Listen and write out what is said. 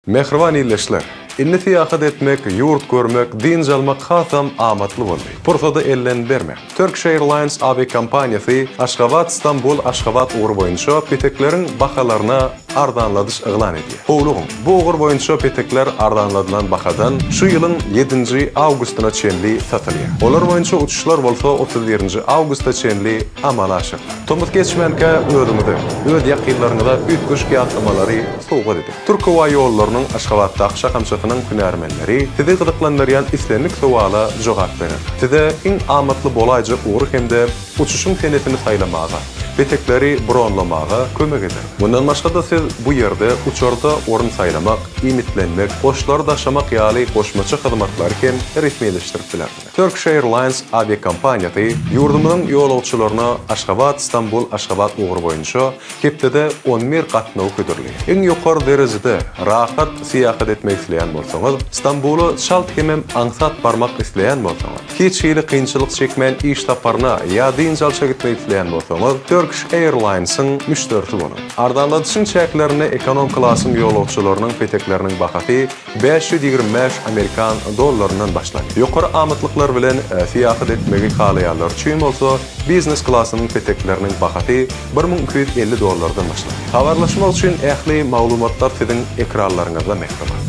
Mähriban ildeşler! Indi syýahat etmek, ýurt görmek, dynç almak hasam amatly boldy. Pursady elden bermäň! Turkish Airlines awiakompaniýasy Aşgabat, Stambul, Aşgabat ugry boýunça petekleriň bahalaryna arzanladyş yglan edýär. Howlugyň! Bu ugur boýunça petekler arzanladylan bahadan şu ýylyň ýedinji awgustyna çenli satylýar. Olar boýunça uçuşlar bolsa 31 nji awgusta çenli amala aşyrylar. Tomus geçmänkä özüňize, öz ýakynlaryňyza üýtgeşik ýatlamalary sowgat ediň. Türkhowaýollarynyň Aşgabatdaky şahamçasynyň hünärmenleri sizi gyzyklandyrýan islendik sowala jogap berer. Size iň amatly bolaýjak ugry hem-de uçuşyň senesini saýlamaga, petekleri bronlamaga kömek eder. Mundan başga-da siz bu ýerde uçarda orun saýlamak, iýmitlenmek, goşlary daşamak ýaly goşmaça hyzmatlary hem resmileşdirip bilersiňiz. Turkish Airlines awiakompaniýasy ýurdumyzyň ýolagçylaryna Aşgabat, Stambul, Aşgabat ugry boýunça hepdede 11 gatnawy hödürleýär. Iň ýokary derejede rahat syýahat etmek isleýän bolsaňyz, Stambula çalt hemem aňsat barmak isleýän bolsaňyz, hiç hili kynçylyk çekmän iş saparyna ýa dynç alşa gitmek isleýän bolsaňyz, Turkish Airlines-iň müşderisi boluň. Arzanladyşyň çäklerinde ekonom klasyň ýolagçylarynyň petekleriniň bahasy 525 amerikan dollaryndan başlanýar. Ýokary amatlyklar bilen syýahat etmegi halaýanlar üçin bolsa biznes klasynyň petekleriniň bahasy 1250 dollardan başlanýar. Habarlaşmak üçin ähli maglumatlar siziň ekranlaryňyzda mähriban.